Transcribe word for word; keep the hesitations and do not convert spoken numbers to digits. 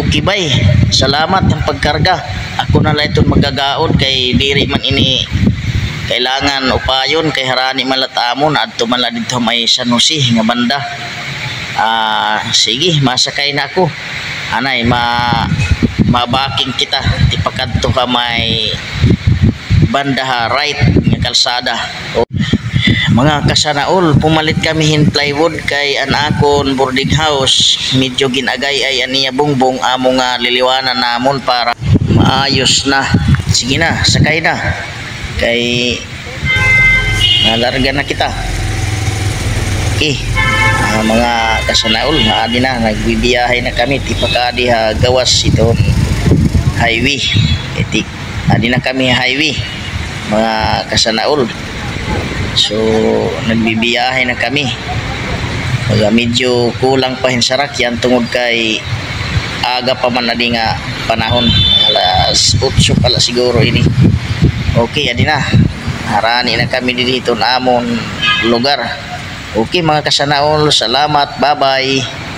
Okay, bay. Salamat han pagkarga. Ako na la iton magagaod kay diri man ini kailangan upayon kay harani man la it amon, adto man la didto ha may San Jose nga banda. Ah, sige, masakay na ako. Anay, ma-, ma-backing kita. Tipakadto ha may banda ha right nga kalsada. O, mga kasanaol, pumalit kami hin plywood kay an akon boarding house, medyo gin-agay-ay an iya bungbong, amo nga liliwanan namon para maayos na. Sige na, sakay na. Kay nalarga na kita. Okay. Ah, mga kasanaol, adi na, nagbibiyahe na kami, tipakadi ha gawas iton highway. Iti Adi na kami highway, mga kasanaol. So, nagbibiyahe na kami. Baga medyo kulang pa hin sarakyan tungod kay aga pa man adi nga panahon. Alas otso pa la siguro ini. Okay, adi na. Harani na kami didi hiton amon lugar. Okay, mga kasanaol, salamat. Bye-bye.